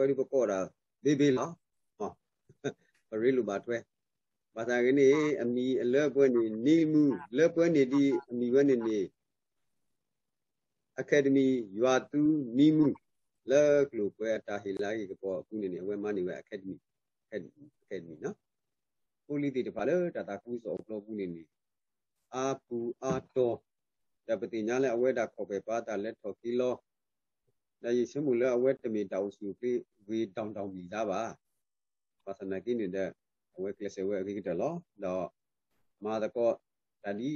ပှၤဒုးပကိးဒၣ်ဘ့ၣ်ဘ့ၣ်လီၤ. ပရ့လိာ်ဘၣ်ထွဲ, ဘၣ်ဆၣ်က့န့ၣ် အမံၤအလၢပှဲၤန့ၣ် နံမူ, လၢပှဲၤန့ၣ်ဒ်အမံၤဝဲန့ၣ်န့ၣ် Academy ယွၤသူနံမူ, လၢကျိၤပှဲၤအတၢ်ဟ့ၣ်လၤက့ၤကပီၤအပူၤန့ၣ်န့ၣ် အဝဲမၤန့ၢ်ဝဲ Academy, Academy နီၤ. ဖိလံၤသ့ၣ်တဖၣ်လၢတၢ်သးခုကစီၣ်အကျိၤပူၤန့ၣ်န့ၣ် အါပူၤအါတီၤ, ဒီးပသ့ၣ်ညါလၢအဝဲဒၣ်ခီၣ်ပှဲၤပာ်တၢ်လဲၤထီၣ်က့ၤလီၤ, ဒီးယဆိကမိၣ်လၢအဝဲတမ့ၢ်တၢ်အိၣ်ဆူၣ်အိၣ်ချ့ဂ့ၤ တောင်တောင်မံၤ ဒၣ်ဘၣ်. ဘၣ်ဆၣ်သနာ်က့န့ၣ်ဒီး အဝဲကျဲးစၢးဝဲအဂ့ၤကတၢၢ်လီၤ. ဒီးမၤသကိးတၢ်ဒ်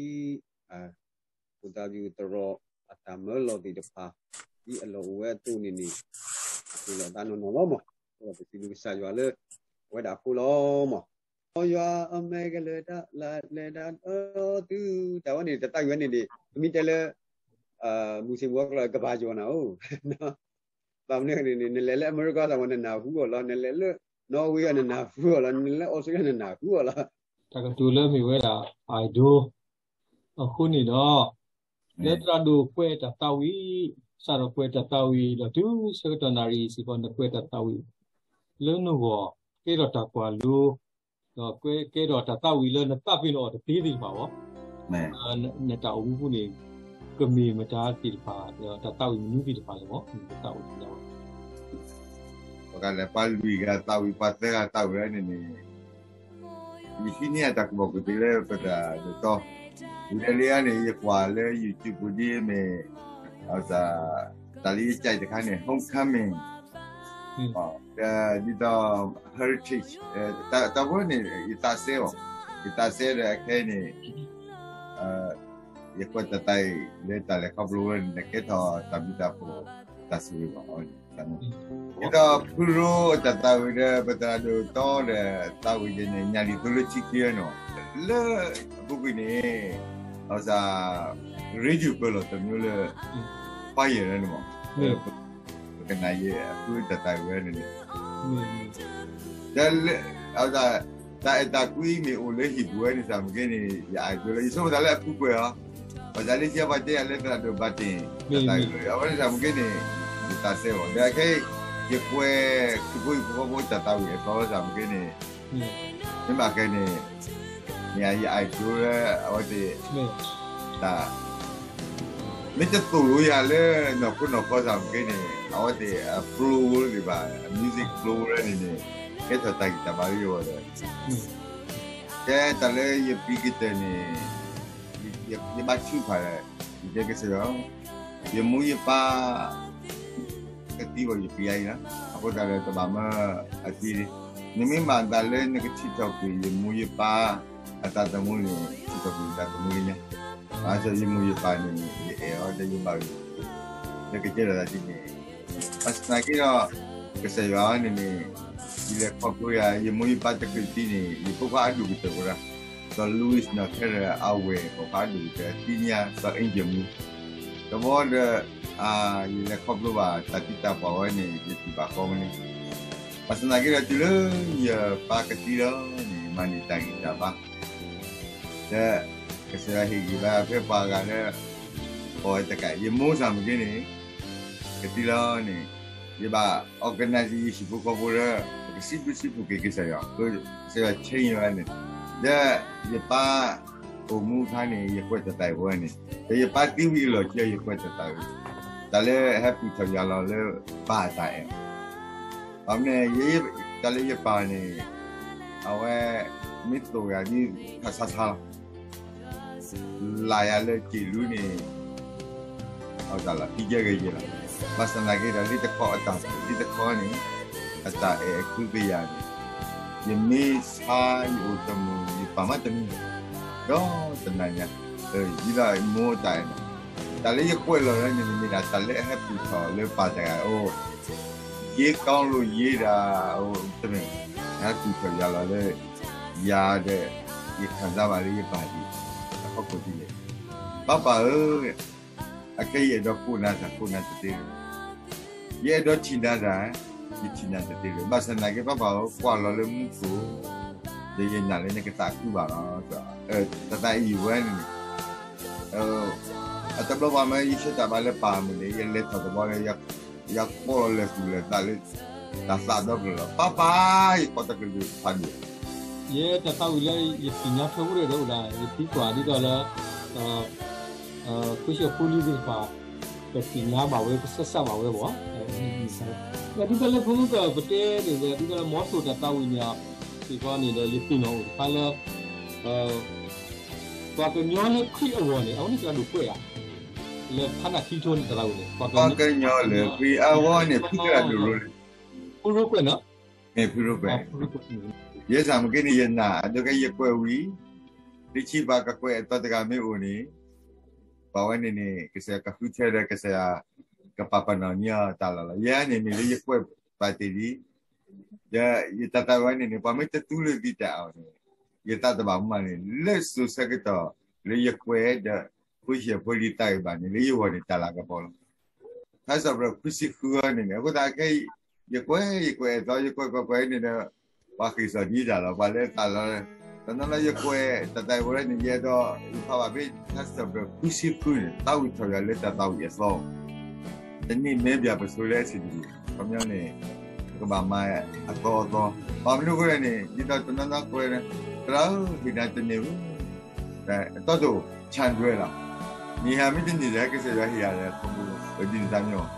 ဖိသၣ်ဘံၣ်သရိာ်အတၢ်မၢလီၤသ့ၣ်တဖၣ် ဒ်အလီၢ်အိၣ်ဝဲအသိးန့ၣ်န့ၣ် ဟ့ၣ်လီၤသးနီၢ်နီၢ်လီၤမး. ပစံးဘျုးကစၢ်ယွၤလၢ အဝဲဒၣ်အဃိလီၤမး. မ်ယွၤအမဲာ်ကလဲၤတၢ်လၢ်လဲၤတၢ်ဒီးသု, တၢ်ဝဲန့ၣ် တၢ်သးဝံၣ်ဝဲန့ၣ်န့ၣ် ပမ့ၢ်တဲလၢ မုၢ်ဆ့ၣ်မုၢ်ဂီၤကျိာ် ကဘၣ်ယိၣ်နၤအိၣ် ဘၣ်မနုၤန့ၣ်န့ၣ် နလဲၤလၢအမဲရကၤသးဝဲ နနၢ်ဟူအီၤလီၤ, နလဲၤလၢ Norway နနၢ်ဟူအီၤလီၤ, နလဲၤလၢ Australia နနၢ်ဟူအီၤလီၤ. တၢ်ကတိၤလၢမ့ၢ်ဝဲဒၣ် idol အဃိန့ၣ်ဒီး လၢသရၣ်ဒိၣ်ကွဲးတၢ်သးဝံၣ်, စးထီၣ်ကွဲးတၢ်သးဝံၣ် ဒီးတုၤဆၢကတီၢ်နၣ်ရံၣ်စ့ၢ်ကီး နကွဲးတၢ်သးဝံၣ် လၢနဂီၢ် ကဲထီၣ်တၢ်ကွၢ်လိ ဒီးကဲထီၣ်တၢ်သးဝံၣ်လၢနသးပ့ၤနီၣ်အီၤတသ့သ့ၣ်တဖၣ်အဂီၢ်, နတၢ်အိၣ်မူပူၤန့ၣ် ကမ့ၢ်မတၤသ့ၣ်တဖၣ် ဒီးတၢ်သးဝံၣ်မနုၤသ့ၣ်တဖၣ်လဲၣ်မး နကသးဝံၣ်တၢ်ဝဲ ပှၤဂၤလဲၣ် ပှၤလွံၢ်ဂၤသးဝံၣ် ပှၤသၢဂၤသးဝံၣ်ဝဲန့ၣ်န့ၣ် ယဟံးန့ၢ်အတၢ်ကူၣ်ဘၣ်ကူၣ်သ့လၢပတၢ်ဒိၣ်တီ, ဝံၤတၢ်လၢအန့ၣ် ယကွၢ်လၢ YouTube ပူၤဒ်အမ့ၢ် တၢ်လၢယကဲတခါန့ၣ် Homecoming, ဒ်သိး Heritage, တၢ်ဖိန့ၣ် ယသးစဲအီၤ, ယသးစဲဒီးအခဲအံၤန့ၣ် ယကွဲးတၢ်သးဝံၣ်လၢတၢ်လဲၤခီဖျိဝဲန့ၣ် ကဲထီၣ်တၢ်ဘျုးတၢ်ဖှိၣ်တၢ်ဆိၣ်ဂ့ၤဘၣ်အီၤန့ၣ် ဒ်သိးဖုရိအတၢ်သးဝံၣ်ဒီး ပသရၣ်ဒိၣ်တီဒီးသးဝံၣ်ဒ်န့ၣ် ညၣ်လံၤသိလၢထံခံဝဲန့ၣ်, လၢအပူၤကွံာ်န့ၣ် အဝဲဒၣ် radio ပၢၤလီၤတမံၤလၢ choir န့ၣ်မး, ပကနၣ်ယဲအဖုတၢ်သးဝံၣ်ဝဲန့ၣ်န့ၣ် ဒီး အဝဲဒၣ် တၢ်အဲၣ်တၢ်ကွံမ့ၢ်အိၣ်လၢဟံၣ်ပူၤဝဲန့ၣ် စးမ့ၢ်က့န့ၣ် ယ idol လၢ ယဆိကမိၣ်သးလၢအဖုကွဲးအီၤ, ဘၣ်ဆၣ်လၢယဲပှၤတဲယၤလၢသရၣ်ဒိၣ်ဘၣ်တ့ၢ် တၢ်သးဝံၣ်လီၤ အဝဲန့ၣ် စးမ့ၢ်က့န့ၣ် ယသးစဲအီၤ ဒီးခဲအံၤ ယကွဲး ခရံာ်ဖိဟံၣ်ဖိဃီဖိတၢ်သးဝံၣ်အသီလၢ စးမ့ၢ်က့န့ၣ် မ့ၢ်ဘၣ်ကဲန့ၣ် မ့ၢ်ယ idol လၢ အဝဲသ့ၣ် တၢ် မ့ၢ်တသိၣ်လိယၤလၢနီၢ်ခိနီၢ်ခီ စးမ့ၢ်က့န့ၣ် အဝဲသ့ၣ်အ flow သ့ၣ်တဖၣ် အ music flow လၢန့ၣ်န့ၣ် ကဲထီၣ်တၢ်ဂံၢ်တၢ်ဘါလၢယဂီၢ်ဒီး ကဲတၢ်လၢယပျံၤကတၢၢ်န့ၣ် ယဘၣ်ထုကဖၣ်ဒီး ယတဲကစၢ်ယွၤ ယမိၢ်ယပၢ် ကသံဘၣ်ယပျံၤအါအံၤလီၤ. အဃိသတးဒီးတဘၣ်မၢအသံ, နမ့ၢ်မၤသးလၢနကထံၣ်ထီၣ်ကွံာ်ယမိၢ်ယပၢ်အသးသမူန့ၣ် ထံၣ်ထီၣ်ကွံာ်ယသးသမူလၢညါ, ဘၣ်ဆၣ်ယမိၢ်ယပၢ်န့ၣ် ယအဲၣ်အီၤဒီးယဘၣ်ဂ့ၤ လၢကကဲထီၣ်သးဒ်န့ၣ်, ဘၣ်ဆၣ်သနာ်က့ဒီး ကစၢ်ယွၤန့ၣ်န့ၣ် ယလဲၤခီဖျိယၤ ယမိၢ်ယပၢ်တချုးသံန့ၣ် ယဖိခွါအဒိၣ်ကတၢၢ်ဝဲဒၣ် စီၤ Louis နီၢ်ခဲရၢၣ် အဝဲၢ်ပိာ်ခွါအဒိၣ်ကတၢၢ် သံညါ စီၤအ့ၣ်ကၠၢၣ်မူ တဘျီဒီး ယလဲၤခီဖျိဘၣ်တၢ်သံတၢ်ပှၢ်ဝဲန့ၣ် ယထံၣ်ဘၣ်ဃီမ့ၢ်န့ၣ်, ဘၣ်ဆၣ်သနာ်က့ဒီးတုၤလၢယပၢ်ကသံလီၤန့ၣ် မၤန့ၢ်တၢ်ဂံၢ်တၢ်ဘါ ဒီး ကစၢ်ယွၤဟ့ၣ်ဂံၢ်ဘါဖဲပှၤဂၤလၢ ပိာ်ဝဲတကး ယမိၢ်စးမ့ၢ်က့န့ၣ် ကသံလီၤန့ၣ် ယဘၣ် organize ယဟံၣ်ဖိဃီဖိလၢ ပကစံးဘျုးစံးဖှိၣ်က့ၤကစၢ်ယွၤ ကစၢ်ယွၤ change ယၤန့ၣ် ဒီးယပၢ်အိၣ်မူအခါန့ၣ် ယကွဲးတၢ်သးဝံၣ်ဝဲန့ၣ် ဒီးယပၢ်သံဝံၤအလီၢ်ခံ ယကွဲးတၢ်သးဝံၣ် တၢ်လၢဟဲပူၤထီၣ်ယၤလီၤလၢပၢ်အတၢ်အဲၣ် ဘၣ်မနုၤ တၢ်လၢယပၢ်န့ၣ် အဝဲ မ့ၢ်သိၣ်ယၤဒ်ခါဆါဆါလီၤ လၢယၤလၢက့ၤလူန့ၣ် အဝဲသးလီၤ ဖံကဲဂ့ၤယဲလီၤ ဘၣ်ဆၣ်သနာ်က့ဒီး လံတခီအတၢ် လံတခီန့ၣ် အတၢ်အဲၣ်အကုသ့ယၤန့ၣ် ယမ့ၢ်ဆါယအိၣ်တမုာ် ယပၢ်မးတမံၤ ဒီးတနၤညါ ဒ်သိးမိၢ်တၢ်အဲၣ်န့ၣ် တၢ်လၢယကွဲးလီၤလၢန့ၣ် မ့ၢ်ဒၣ်တၢ်လၢအဟဲပူၤထီၣ်လၢပၢ်တဂၤအိၣ် ယ့ကီလိာ်ယ့ဒၣ် တမ့ၢ် ဟဲပူၤထီၣ်ယၤလီၤလၢ ယၤဒီး ယခံစားဘၣ်လၢယပၢ်ဒံး အဟီၣ်ခိၣ်ဒ်လဲၣ် ပၢ်ပၢ်ဧၢ အခဲအံၤယအဲၣ်ဒိးကိးနၤတၢ် ကိးနၤတသ့လၢၤ ယအဲၣ်ဒိးထံၣ်နၤတၢ် ယထံၣ်နၤတသ့လၢၤ ဘၣ်ဆၣ်သနာ်က့ ပၢ်ပၢ်ဧၢ ကွၢ်လီၤလၢမူခိၣ် ဒီးယနာ်လၢနကသးခုဘၣ်လီၤ တၢ်သးအံၤဝဲန့ၣ် အတဘျီဘၣ်မ့ၢ် ယဆၢတၢ်ဘၣ်လၢပၢ်မုၢ်န့ၣ် ယလဲၤထီၣ်တဘျီလၢ ယကိးလီၤလၢာ်သူၣ်လၢာ်သးလၢ တၢ်သးဒီကလုာ်လီၤ. ပၢ်ပၢ် ယကိးတၢ်ကလုၢ်ဖးဒိၣ်, ယဲတၢ်သးဝံၣ်လၢယသ့ၣ်ညါထွဲအိၣ်ဒီးအိၣ်ဒၣ် ယသံကွၢ်ဒ်သိးလၢ ဖိဆံးဖိလံၤသ့ၣ်တဖၣ် ကသ့ၣ်ညါဘၣ်ဝဲ ကစၢ်စၢ်ဘၣ်ဝဲဘၣ်. ဒ်သိးလၢဖိမုၣ်ကပတဲန့ၣ် ဒ်သိးလၢမီထိၣ်တၢ်သးဝံၣ်န့ၣ် စ့ၢ်ကီးန့ၣ်ဒီး ယသ့ၣ်နီၣ်အိၣ်တခါလၢ ပှၤကညီလၢခရံာ်အဂီၢ်န့ၣ် အဝဲန့ၣ်သရၣ်ဒိၣ်ကွဲးဧါ, လၢဖးနၢ်ခံကထိန့ၣ် သရၣ်ဝံၣ်န့ၣ် ပှၤကညီလၢခရံာ်အဂီၢ်န့ၣ် ဖုသရၣ်ဒိၣ်လိၤလံ, ဖုရိကွဲးနီၤ, မ့ၢ်ဖုရိကွဲး, ယဲစၢ်မ့ၢ်က့န့ၣ် ယနာ်အဒိကဲ ယကွဲးဝံၤ လၢခံပှၤကကွဲးအသီတဂၤမ့ၢ်အိၣ်န့ၣ် ပှၤဝဲန့ၣ်န့ၣ် ကစၢ်ယွၤကဃုထၢဒီး ကစၢ်ယွၤကပာ်ပနီၣ်န့ၢ်အီၤတၢ်လီၢ်လီၤ. ယဲန့ၣ်မ့ၢ်လၢယကွဲးပာ်တ့ၢ်လံ, ဒီးယတၢ်သးဝံၣ်န့ၣ်န့ၣ် ပှၤမ့ၢ်တသူလၢသုတၢ်အီၤန့ၣ် ယသးတဘၣ်မူဘၣ်န့ၣ် လၢစိၤဆၢကတီၢ်လၢယကွဲးဒီး ဖိဆံးဖိလံၤသးဂ့ၢ်ဘၣ်န့ၣ် လၢယဂီၢ်န့ၣ် တၢ်လၤကပီၤလီၤ. ထါစံးပတြၢၤခွံဆံဃုအံၤန့ၣ်န့ၣ် အဃိသတးခဲအံၤ ယကွဲး ယကွဲးအသီ ယကွဲးကွဲးကွဲးန့ၣ်ဒီး ပှၤဃ့ၢ်စီၣ်ဒံးတၢ်လီၤ ပှၤလၢသးလီၤ, တနီၤနီၤယကွဲးတၢ်သးဝံၣ်ဝဲဒၣ်န့ၣ် ယအဲၣ်ဒိး ယဖးဘၣ်ဖဲ ထါစံးပတြၢၤခွံဆံဃုန့ၣ် သးဝံၣ်ထီၣ်ယွၤလၢတၢ်သးဝံၣ်အသီ တနံၣ်မ့ၢ်ဘၣ်ပစိၤလၢအဆံးတက့ၢ် ခီပညီန့ၣ် ပကဘၣ်မၤအသီအသီ, ဘၣ်မနုၤအဃိလဲၣ်န့ၣ် ဒ်သိးတနီၤနီၤကွဲး သရၣ်ဧၢ ဟ့ၣ်နၤတန့ၢ်ဧိၤ, အတီတိၢ် ဆၣ်ဒွဲလီၤ, မ့ၢ်ဟ့ၣ်မ့ၢ်တန့ၢ်ဒီး ကစၢ်ယွၤဟ့ၣ်ယၤလၢခီဖျိဒ်န့ၣ်တမံၤ,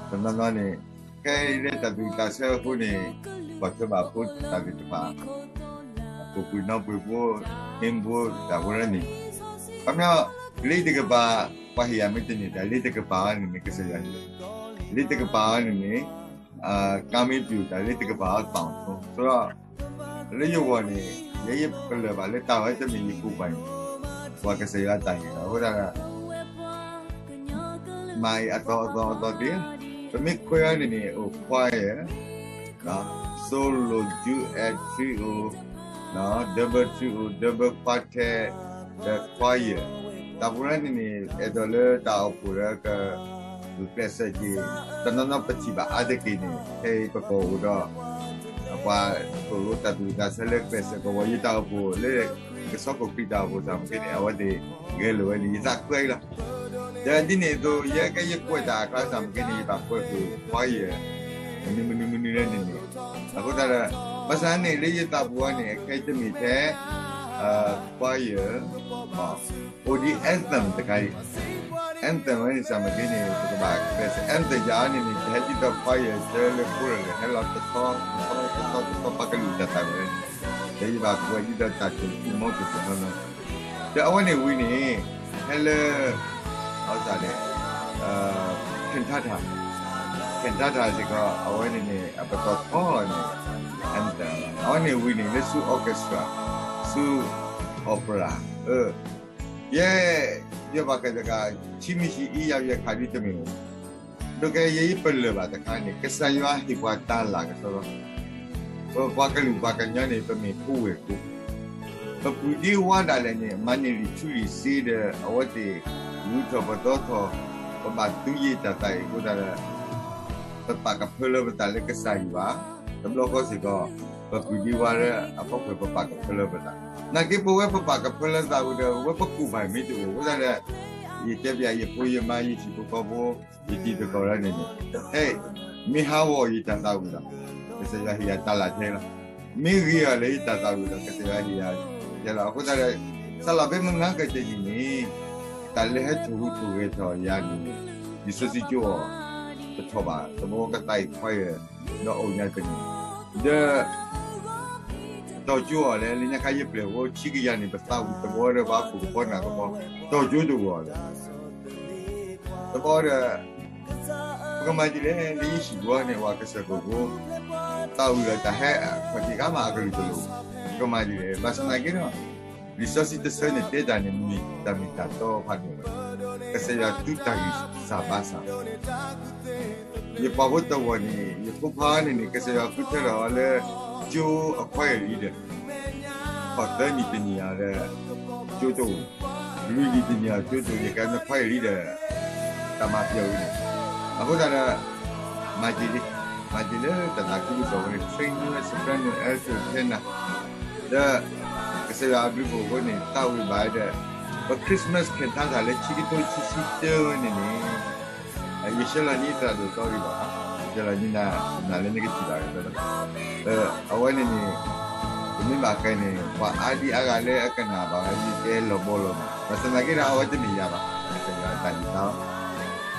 တနီၤနီၤန့ၣ် ခဲအံၤလၢတၢ်သူၣ်တၢ်ဆၢအဃိန့ၣ် ဘၣ်ထွဲဘၣ်ဖိတၢ်သ့ၣ်တဖၣ် ပူၤကွံာ်နီၣ်ပှ့ၤဖိ ဟ့ၣ်ဖိတၢ်ဖိလၢန့ၣ်, ခီပညီ လၢတကပၤ ပှၤဟ့ၣ်ယၤမ့ၢ်တန့ၢ်တၢ် လၢတကပၤအံၤန့ၣ်န့ၣ် ကစၢ်ယွၤဟ့ၣ်, လၢတကပၤအံၤန့ၣ်န့ၣ် ကါမ့ၢ်ပျူၤတၢ် လၢတကပၤအံၤ သီၣ်ထိ, ဆိုတော့ လၢယဂီၢ်န့ၣ် ယဲယပလၢၢ်ဘၣ်လၢတၢ်ဝဲတမ့ၢ်ယကိးပှၤန့ၣ် ပှၤကစၢ်ယွၤတၢ်ဟ့ၣ်လီၤ အဃိသတးဒီး မၤအံၤအသီအသီအသီသ့, ပမ့ၢ်ခွဲးအီၤန့ၣ်န့ၣ် အိၣ် choir, solo, duet, trio, double trio, double quartet, ဒီး choir, တၢ်ဖိလၢန့ၣ်န့ၣ် အဲၣ်ဒိးလၢတၢ်အိၣ်ဖှိၣ်လၢက ဂုာ်ကျဲးစၢးက့ၤ, တနီၤနီၤပထံၣ်ဘၣ်အါတက့ၢ်န့ၣ် ခဲအံၤပကိးအိၣ်ဒီး ပှၤသိၣ်လိတၢ်သူၣ်တၢ်ဆၢလၢကျဲးစၢးကဝီၤ ယတၢ်အိၣ်ဖှိၣ်လၢ ကဆီခိၣ်ခရံာ်တၢ်အိၣ်ဖှိၣ်စၢ်မ့ၢ်က့န့ၣ် အဝဲသ့ၣ်ဂဲၤလိာ်ဝဲန့ၣ် ယသးကွဲအံၤလီၤ. ဒီးဒ်န့ၣ်အသိး ယဲကဲယကွဲးတၢ်အကျါစၢ်မ့ၢ်က့န့ၣ် ယဘၣ်ကွဲးဃုာ် choir မနုၤမနုၤမနုၤလဲၣ်န့ၣ်န့ၣ်, အဃိသတးဒီး ဘၣ်ဆၣ်န့ၣ်လၢယသးပူၤအံၤန့ၣ် အခဲအံၤတမ့ၢ်ထဲ choir အိၣ်ဒ် anthem တခါအံၤ, anthem ဝဲန့ၣ်စၢ်မ့ၢ်က့န့ၣ် ပကဘၣ်ကျဲးစၢး anthem ယၤအံၤန့ၣ်န့ၣ် တဟဲဒ်သိး choir ဆၢလၢကိးလၢာ်လၢာ် ဟဲလီၤတဆီတဆီတဆီတဆီ ပှၤကလုာ်တၢ်သးဝံၣ်ဝဲန့ၣ်, ဒီးယဘၣ်ကွဲးဒ်သိးတၢ်ဆိၣ်မီၤဆိၣ်တနီၤနီၤ, ဒီးအဝဲန့ၣ်ဝံၤန့ၣ် ဟဲလၢ အဝဲဒၣ် cantata, cantata စ့ၢ်ကီး အဝဲန့ၣ်န့ၣ် အပတီၢ်ထီန့ၣ် anthem အဝဲန့ၣ်ဝံၤန့ၣ် လၢဆူ orchestra, ဆူ opera, ယဲ ယဘၣ်ဃးတဂၤ ထံမ့ၢ်ဆံးအံၤ ယၤယဲခးဒ်တမ့ၢ်ဧိၤ, ဒ်ကဲယဲယပလၢၢ်ဘၣ်တခါန့ၣ် ကစၢ်ယွၤဟ့ၣ်ပှၤတၢ်လၤကစီဒီ, ပပှၤကလုာ်ပှၤကညီန့ၣ် ပမ့ၢ်ဖိဝဲၢ်ဖိ, ပပုၢ်ဒ့ဝါဒၣ်လဲာ်န့ၣ် မၤန့ၢ်လံာ်ထူလံာ်စ့ဒီး အဝဲသ့ၣ် ဂုၤထီၣ်ပသီထီၣ်, ပဘၣ်သူယ့ၢ်တၢ်သးအံၤအဃိသတးဒီး ပပာ်ကဖၢလၢပသးလၢကစၢ်ယွၤ, တဘျီဃီစ့ၢ်ကီး ပပုၢ်ဒ့ဝါလၢအဖီခိၣ် ပပာ်ကဖၢလၢပသး, နာ်က့ပဝဲပပာ်ကဖၢလၢသးဝံၤဒီး ဝဲပကူၣ်ဘၣ်မ့ၢ်တအိၣ်အဃိသတးဒီး ယတဲပျး ယဖိယမါ ယဟံၣ်ဖိဃီဖိ ယတံၤသကိးလၢန့ၣ်န့ၣ်, ဟဲ, မ့ၢ်ဟးဂီၤယတၢ်သးဝံၣ်လီၤ, ကစၢ်ယွၤဟ့ၣ်ယၤတၢ်လၢထဲလီၤ, မ့ၢ်ဂ့ၤအီၤလၢယတၢ်သးဝံၣ်လီၤ ကစၢ်ယွၤဟ့ၣ်ယၤထဲလီၤ. အဃိသတးဒီး စးလီၤဖဲမုၢ်နၤကတနံၤန့ၣ် တၢ်လၢဟဲထိၣ်ဟူးထိၣ်ဂဲၤထီၣ်ယၤန့ၣ် လံာ်စီဆှံကၠိအီၤ တထီၣ်ဘၣ်, တဘျီကသးအံၤ choir ဒီးအိၣ်ညါတနံၤ, ဒီး တီၢ်ကၠိအီၤလဲၣ်, လၢညါခါယပျဲၢ်ဖိဆံးကယၤန့ၣ် ပသးဝံၣ်တဘျီဒီး ပှၤဟီၣ်ခိၣ်ကပီၤနၢ်ကပီၤ တီၢ်ကၠိတဂီၤလဲၣ်, တဘျီဒီး ပကမၤဒ်လဲၣ်, လၢယဟံၣ်ပူၤန့ၣ် ပှၤကစၢၢ်ခိၣ်ဖိ သးဝံၣ်ဒီးတၢ်ဟဲအခီၣ်ထံးခါမး အကလုၢ်တလိၣ်, ပကမၤဒ်လဲၣ်. ဘၣ်ဆၣ်သနာ်က့ဒီး လံာ်စီဆှံတဆၢန့ၣ်တဲတၢ်န့ၣ် မ့ၢ်တၢ်မ့ၢ်တၢ်တီဖးဒိၣ်လီၤ. ကစၢ်ယွၤသူတၢ်ဂံၢ်စၢ်ဘါစၢ် ယပှၤဖိတဝီၤန့ၣ် ယဖိခွါန့ၣ်န့ၣ် ကစၢ်ယွၤဃုထၢထီၣ်အီၤလၢ ကၠိအ choir leader, ခီၣ်သၢနံၣ်တနံၣ်အီၤဒီး ကၠိတအိၣ်, လွံၢ်နံၣ်တနံၣ်အီၤကၠိတအိၣ်, ယကဲ choir leader တၢ်မၤပျီဝံၤန့ၣ်, အဃိသတးဒီး မၤက့ၤလံ, မၤက့ၤလၢတၢ်သးခုကစီၣ်ဝဲန့ၣ် train နၢ soprano alto tenor ဒီး ကစၢ်ယွၤအဘျုးအဖှိၣ်အဃိန့ၣ် သးဝံၣ်ဘၣ်ဒီး ပ Christmas cantata လၢခံကထိခံဆံတၢဝဲန့ၣ်န့ၣ် ယဆှၢလီၤန့ၢ်သရၣ်ဒိၣ်တီဂ့ၤဘၣ်လီၤ. ကဲလီၤနနၤလၢနကထံၣ်ဘၣ်ကဒီး, အဝဲန့ၣ်န့ၣ် ပမ့ၢ်ဘၣ်ဃဲန့ၣ် ပှၤအါဒံအါဂၤလၢအကနၣ်ဘၣ်ဝဲဒ်ကဲလီၤဘီလီၤမး, ဘၣ်ဆၣ်သနာ်က့ဒီး အဝဲတမ့ၢ်ယၤဘၣ်, ကစၢ်ယွၤအတၢ်ဟ့ၣ်သါ,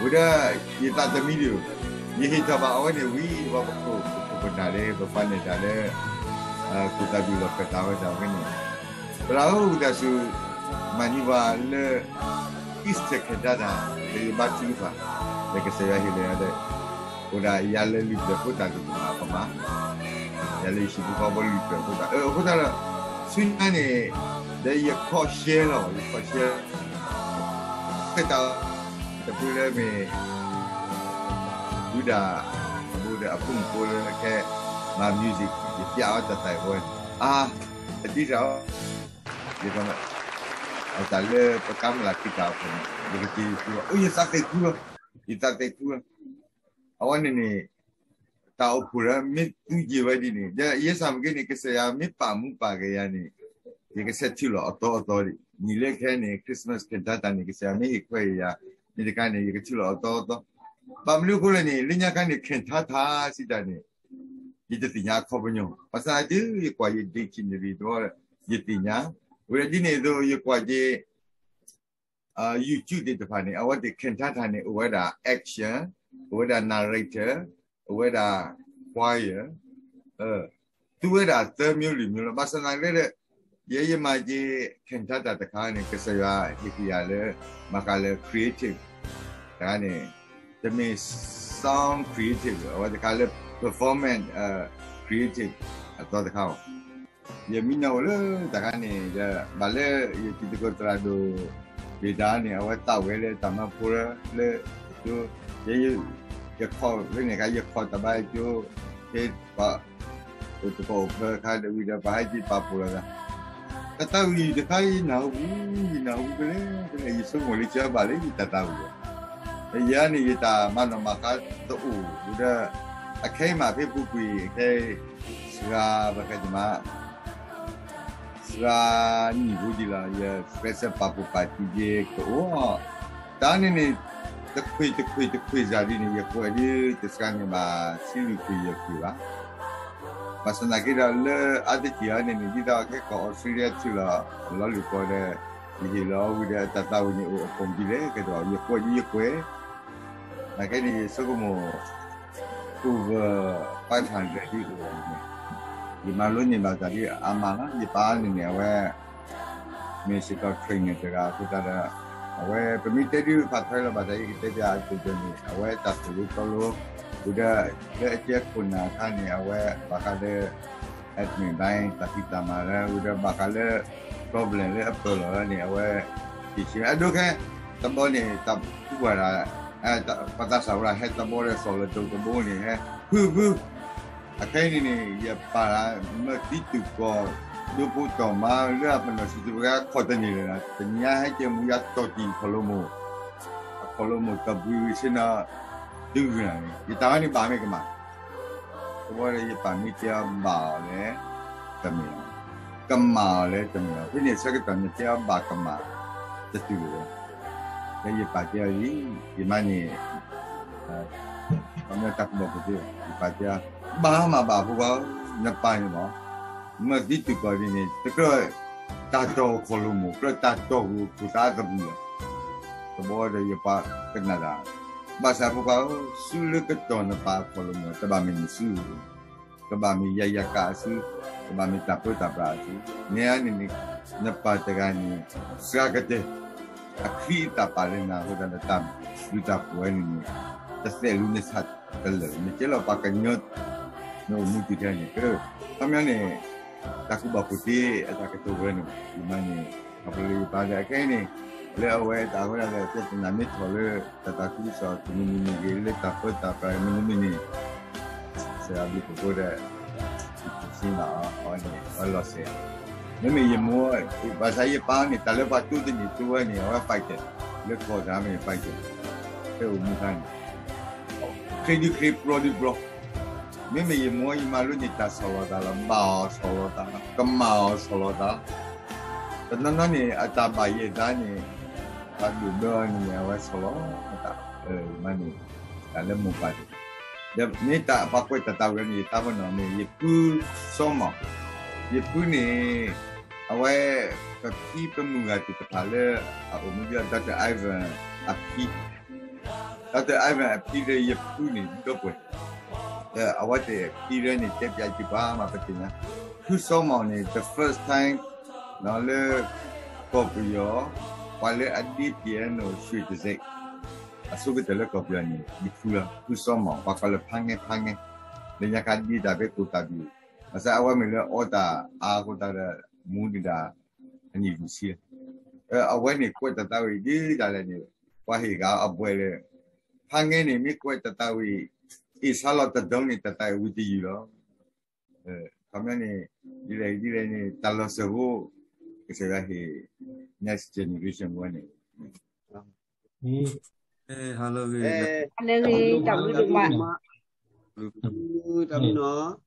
ဝံၤဒီး ယသးတမံဒံး, ယဟ့ၣ်ထီၣ်ဘၣ်အဝဲန့ၣ်ဝံၤ ပှၤပခိၣ်ပနၢ်လၢ ပပာ်န့ၢ်တၢ်လၢ ခိၣ်သၣ်ဘံၣ်လီၢ်ခၢၣ်သးဝဲဒၣ်ဝဲန့ၣ်, သရၣ်ဧၢ ဝံသးစူၤ မၤန့ၢ်ပှၤလၢ Easter ခဲတၢ်တၢ် လၢယဘါထုကဖၣ်, လၢကစၢ်ယွၤဟ့ၣ်လီၤယၤဒီး အိၣ်ဒၣ်ယၤလၢလွံၢ်ပျဲၢ်ဖိတၢ်ကမၣ်ကမၣ်, ယၤလၢယဟံၣ်ဖိဃီဖိလွံၢ်ပျဲၢ်ဖိတၢ်, အဃိသတးဒီး ဆူညါန့ၣ် ဒီးယခီၣ်ရှဲလီၤ, ယခီၣ်ရှဲ ကတၢၢ် တဖုလၢမ့ၢ် ဒုးဒၣ် အဘူးဒီးအဖိမုၣ်ဖိလၢကဲမၤ music ယပျဲအီၤတၢ်သးဝဲ, အါ, အဒံးတၢ်အီၤ, ယက အတၢ်လၢပကါမုၢ်လၢ်ခံတၢ်အီၤန့ၣ် ယကက့ၤယဃုအီၤ, အိ ယသးသ့ၣ်ဃုအီၤ, ယသးသ့ၣ်ဃုအီၤ, အဝဲန့ၣ်န့ၣ် တၢ်အိၣ်ဖှိၣ်လၢမ့ၢ်သူက့ၤဝဲဒ်န့ၣ် ဒီးယဲစၢ်မ့ၢ်က့န့ၣ် ကစၢ်ယွၤမ့ၢ်ပာ်မူပာ်ဂဲၤယၤန့ၣ် ယကဆဲးထံၣ်လီၤအသီအသီဒံး, နံၣ်လၢခဲန့ၣ် Christmas ခဲတၢ်တၢ်န့ၣ် ကစၢ်ယွၤမ့ၢ်ဟ့ၣ်ခွဲးယၤ မ့ၢ်တခါန့ၣ် ယကထံၣ်လီၤအသီအသီ, ဘၣ်မနုၤအဃိလဲၣ်န့ၣ် လၢညါခါန့ၣ် ခဲတၢ်တၢ်စံးတၢ်န့ၣ် ယတသ့ၣ်ညါအခီပညီ, ဘၣ်ဆၣ်သနာ်က့ ယကွၢ်ယ dictionary တဘျီ ယသ့ၣ်ညါ, ဝံၤဒ်န့ၣ်အသိး ယကွၢ်ယ YouTube သ့ၣ်တဖၣ်န့ၣ် အဝဲသ့ၣ် cantata န့ၣ် အိၣ်ဝဲဒၣ် action, အိၣ်ဝဲဒၣ် narrator, အိၣ်ဝဲဒၣ် choir, သူဝဲဒၣ်သၢမျိုးလွံၢ်မျိုးလီၤ. ဘၣ်ဆၣ်သနာ်က့ဒီး ယဲယမၤက့ၤ cantata တခါန့ၣ် ကစၢ်ယွၤဟ့ၣ်က့ၤယၤလၢ ဘၣ်ဃးလၢ creative တခါန့ၣ် တမ့ၢ် sound creative အဝဲတခါလၢ performance creative အသီတခါအီၤ ယမံနီၤအိၣ်လၢတၢ်ခါန့ၣ်ဒီး ဘၣ်လၢယတံၤသကိးသရၣ်ဒိၣ် ဒ့ၣ်ဒါန့ၣ် အဝဲသးဝဲလၢတၢ်မၢဖိလၢ လၢ ယ ယခီၣ်ဖဲန့ၣ်အခါ ယခီၣ်တၢ်ဘါယကၠိ ဖဲပှၤ အိၣ်တကီၢ်အိၣ်ဖဲအခါဒီးဝံၤဒီး ပှၤဟဲက့ၤပာ်ဖှိၣ်လီၤသး တၢ်သးဝံၣ်တခါ ယနၢ်ဟူ ယနၢ်ဟူကလဲၤကလဲၤ ယဆိကမိၣ်လၢကဘၣ်လၢယတၢ်သးဝံၣ်လီၤ. ယၤန့ၣ် ယတၢ်မၤနီၣ်မၤဃါတအိၣ်ဒီး အခဲအံၤမးဖဲပူၤကွံာ် အခဲ စှၤ ပကမး စှၤနံၣ်ဖိဒံးလီၤ ယ special ပာ်ဖှိၣ်ပာ်တံၢ်က့ၤကအိၣ် တၢ်န့ၣ်န့ၣ် တခွ့တခွ့တခွ့စၢ်ဒ်န့ၣ် ယကွဲးဒ်တစှၤန့ၣ်ဘၣ် ဆံလွံၢ်ခွ့ယဲၢ်ခွ့ဘၣ်. ဘၣ်ဆၣ်သနာ်က့ဒီး လၢအါတက့ၢ်အံၤန့ၣ်န့ၣ် ဒ်သိးခဲကိး Australia ထံၣ်လီၤ လီၤလုၢ်ကီၢ်ဒီး ယဟ့ၣ်လီၤဝံၤဒီး တၢ်သးဝံၣ်န့ၣ်အိၣ်အပူၤဒ်လဲၣ် ကဲဒီး ယကွဲးဒ်ယကွဲး နာ်က့န့ၣ် ယဆိကမိၣ် over five hundred ဒ်အိၣ်န့ၣ် ယမၤလိန့ၢ်ဘၣ်တၢ်ဒ်အါမးလီၤ ယပၢ်န့ၣ်န့ၣ် အဝဲ မ့ၢ်စ့ၢ်ကီး trainer တဂၤအဃိသတးဒီး အဝဲ ပမ့ၢ်တဲဒ်ဖးထီလီၤဘၣ်တၢ်အံၤ ကတဲပၠးအဒိၣ်ဒိၣ်န့ၣ် အဝဲတၢ်သိၣ်လိသီလိ ဝံၤဒီး လၢအကဲခိၣ်နၢ်အခါန့ၣ် အဝဲဘၣ်ဃးလၢ admin ဘၣ် တၢ်ဖံးတၢ်မၤလၢ ဝံၤဒီးဘၣ်ဃးလၢ problem လၢအပၢၢ်လီၤလၢန့ၣ် အဝဲ က့ၤဆှၢအဒိခဲ တဘီန့ၣ် တၢ်ကူၣ်ဘၣ်တၢ် ပှၤသးစၢ်ဝဲဒၣ်ဟဲတဘီဒီး စီၤလၢဒိၣ်တဘီန့ၣ် ဟဲဖုဖု အခဲအံၤန့ၣ်န့ၣ် ယပာ်လၢ မၢသံတုၤကီၢ် ဒိဖိတီၢ်မါလၢအပနီၣ်ဆံးတပှဲၤခီၣ်တန့ၢ်လၢၤ တနံၤညါဟဲက့ၤမူယၤတီၢ်တံၢ်ခီၣ်လိမိၣ် အခီၣ်လိမိၣ်တၢ်ဘှံးဝံၤဆ့ၣ်နီၤ ဒုးဂုာ်နၤန့ၣ် ယတၢ်ဝဲန့ၣ်ဘၣ်မ့ၢ်ကမၣ် တဘီဒီးယပာ်မ့ၢ်တဲအီၤဘၣ်အီၤလဲၣ် တမ့ၢ်အီၤ ကမၣ်အီၤလဲၣ်တမ့ၢ်အီၤ ဖဲန့ၣ်ဆၢကတီၢ်န့ၣ်တဲအီၤဘၣ်ကမၣ် တတုၤလၢၤဘၣ် လၢယပာ်တဲအီၤလံ ယမါန့ၣ် ခီပညီတၢ်ကူၣ်ဘၣ်ကူၣ်သ့ ယပာ်တဲအီၤ ဘၣ်မၤဘၣ်ဖိခွါဧၢ နပာ်န့ၣ်လီၤ မၢသံတုၤကီၢ်ဒ်န့ၣ် တကြၢးတၢ်တီၢ်ခီၣ်လိမိၣ် ကြၢးတၢ်တီၢ်ဂုာ်ခိၣ်သးသဘျံးလီၤ တဘီဒီးယပာ်ကနၣ်တၢ် ဘၣ်ဆၣ်ဖိခွါဧၢ စုလၢကတီၢ်နပာ်အခီၣ်လိမိၣ် တဘၣ်မ့ၢ်နစု ကဘၣ်မ့ၢ်ယၤယၤကးအစု ကဘၣ်မ့ၢ်တၢ်ပၢတၢ်ပြးအစု နဲအါန့ၣ်န့ၣ် နပာ်တဂၤန့ၣ် စှၤကတၢၢ် အချံအသၣ်ပာ်လၢနၤအဃိသတးဒီးတၢ်ဘျုးတၢ်ဖှိၣ်ဝဲန့ၣ်န့ၣ် တသဲးလူၤနဆၣ်တလၢာ် နကဲလီၤပှၤကညီ နအိၣ်မူတုၤထဲန့ၣ် ကဲ ခီပညီန့ၣ် တၢ်ကူၣ်ဘၣ်ကူၣ်သ့အတၢ်ကတိၤဝဲန့ၣ် ယမါန့ၣ် ခီဖျိလၢယပာ်ဒီး အခဲအံၤန့ၣ် လၢအဝဲတၢ်ဝဲဒၣ်လၢ ပြဿနာ မ့ၢ်ထီၣ်လၢ တၢ်သးခုကစီၣ်တမံၤမံၤမ့ၢ်ဂ့ၤ လၢတၢ်ပၢတၢ်ပြးမနုၤမနုၤန့ၣ် စှၤဘျုးဖှိၣ်ဖိဒီး ယစံးဘၣ်အီၤ အဝဲန့ၣ် အဝဲလီၤစဲး မ့မ့ၢ်ယမိၢ် ဘၣ်ဆၣ်ယပၢ်န့ၣ် တၢ်လၢပှၤတိသန့ၤတိဝဲန့ၣ် အဝဲ fighter လၢကီၢ်တၢ်မ့ၢ် fighter ဖဲအိၣ်မူခါန့ၣ် ချ့ဒုးချ့ ပြီဒုးပြီ မ့မ့ၢ်ယမိၢ်ယမၤလိန့ၢ်တၢ်ဆီၣ်လီၤသးလီၤ ဘၣ်အီၤဆီၣ်လီၤသးလီၤ ကမၣ်အီၤဆီၣ်လီၤသး တနီၤနီၤန့ၣ် အတၢ်ဘၣ်ယဲၢ်သးန့ၣ် ပှၤဒိၣ်ဘၢအီၤန့ၣ် အဝဲဆီၣ်လီၤသး မ့ၢ်န့ၣ် တၢ်လၢမိၢ်ပၢ်တဂၤ ဒီးမ့ၢ်တၢ်ပှၤကွဲးတၢ်သးဝံၣ်န့ၣ် ယသးပ့ၤနီၣ်မ့ၢ် ယပုၢ်စီၤမီၣ်, ယပုၢ်န့ၣ် အဝဲ ပဖံပမုၢ်ဂၤသ့ၣ်တဖၣ်လၢ အအိၣ်မူဒ် Doctor Ivan အဖံ Doctor Ivan အဖံဒီးယပုၢ်န့ၣ် ဒီပုၢ်ဝဲၢ်, ဒီးအဝဲသ့ၣ်ဖံဒီးန့ၣ် တဲပၠးက့ၤပှၤမး ပသ့ၣ်ညါ, ဖုစီၤမီၣ်န့ၣ် the first time လၢ ကီၢ်ပယီၤ ပှၤလၢအဒ့ piano ရွှေတံဆိပ် အဆိကတၢၢ်လၢကီၢ်ပယီၤန့ၣ် ယဖုလီၤ. ဖုစီၤမီၣ် ပှၤကိးလၢဖါငဲ ဖါငဲ, လၢညါခါဒ့တၢ်ဖဲကိးတၢ်ဘံၣ်, ဘၣ်ဆၣ်အဝဲမ့ၢ်လၢအီတၢ်အါအဃိသတးဒီး မူဒံးဒၣ် အနံၣ်လွံၢ်ဆံလီၤ. အဝဲန့ၣ်ကွဲးတၢ်သးဝံၣ်ဒ်လဲၣ်န့ၣ် ပှၤဟ့ၣ်ဂ့ၤအဘှဲးလၢ ဖါငဲန့ၣ် မ့ၢ်ကွဲးတၢ်သးဝံၣ် အ့ၣ်ဆါလီၤတဒိးန့ၣ် တၢ်သးဝံၣ်ဝံၤတယုၢ်လီၤ. ခီပညီန့ၣ် ဒ်လဲၣ်ဒ်လဲၣ်န့ၣ် တၢ်လီၤစၢၤဖိ ကစၢ်ယွၤဟ့ၣ် next generation ဝဲန့ၣ် လၢဂ့ၤ တၢ်ဘျုးဒိၣ်မး တၢ်ဘျုးနီၤ